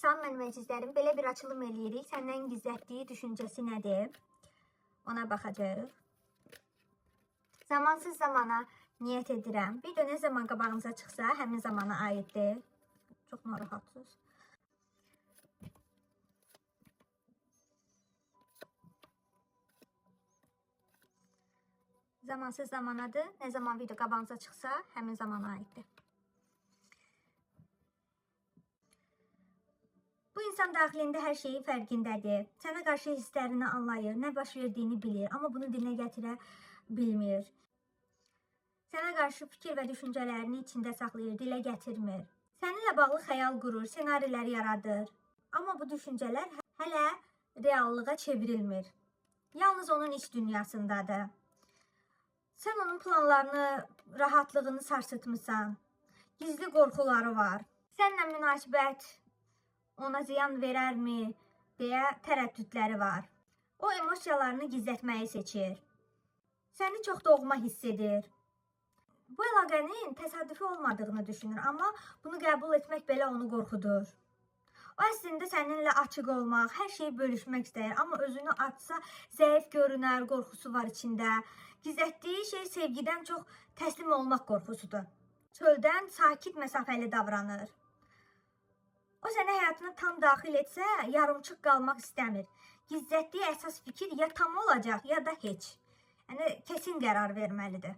Salam mənim əzizlərim, belə bir açılım eləyirik. Səndən gizlətdiyi düşüncəsi nədir? Ona baxacağıq. Zamansız zamana niyyət edirəm. Video nə zaman qabağınıza çıxsa, həmin zamana aiddir. Çox narahatsınız. Zamansız zamanadır. Nə zaman video qabağınıza çıxsa, həmin zamana aiddir. Bu insan daxilində hər şeyin fərqindədir. Sənə qarşı hisslərini anlayır, nə baş verdiyini bilir, amma bunu dilinə gətirə bilmir. Sənə qarşı fikir və düşüncələrini içində saxlayır, dilə gətirmir. Səninlə bağlı xəyal qurur, ssenarilər yaradır. Amma bu düşüncələr hələ reallığa çevrilmir. Yalnız onun iç dünyasındadır. Sən onun planlarını, rahatlığını sarsıtmısan. Gizli qorxuları var. Səninlə münasibət ona ziyan verərmi deyə tərəddüdləri var. O emosiyalarını gizlətməyi seçir. Səni çox doğma hiss edir. Bu əlaqənin təsadüfi olmadığını düşünür, amma bunu qəbul etmək belə onu qorxudur. O əslində səninlə açıq olmaq, hər şeyi bölüşmək istəyir, amma özünü açsa zəif görünər qorxusu var içində. Gizlətdiyi şey sevgidən çox təslim olmaq qorxusudur. Çöldən sakit, məsafəli davranır. O səni həyatına tam daxil etsə, yarımçıq qalmaq istəmir. Gizlətdiyi əsas fikir ya tam olacaq, ya da heç. Yəni kəsin qərar verməlidir.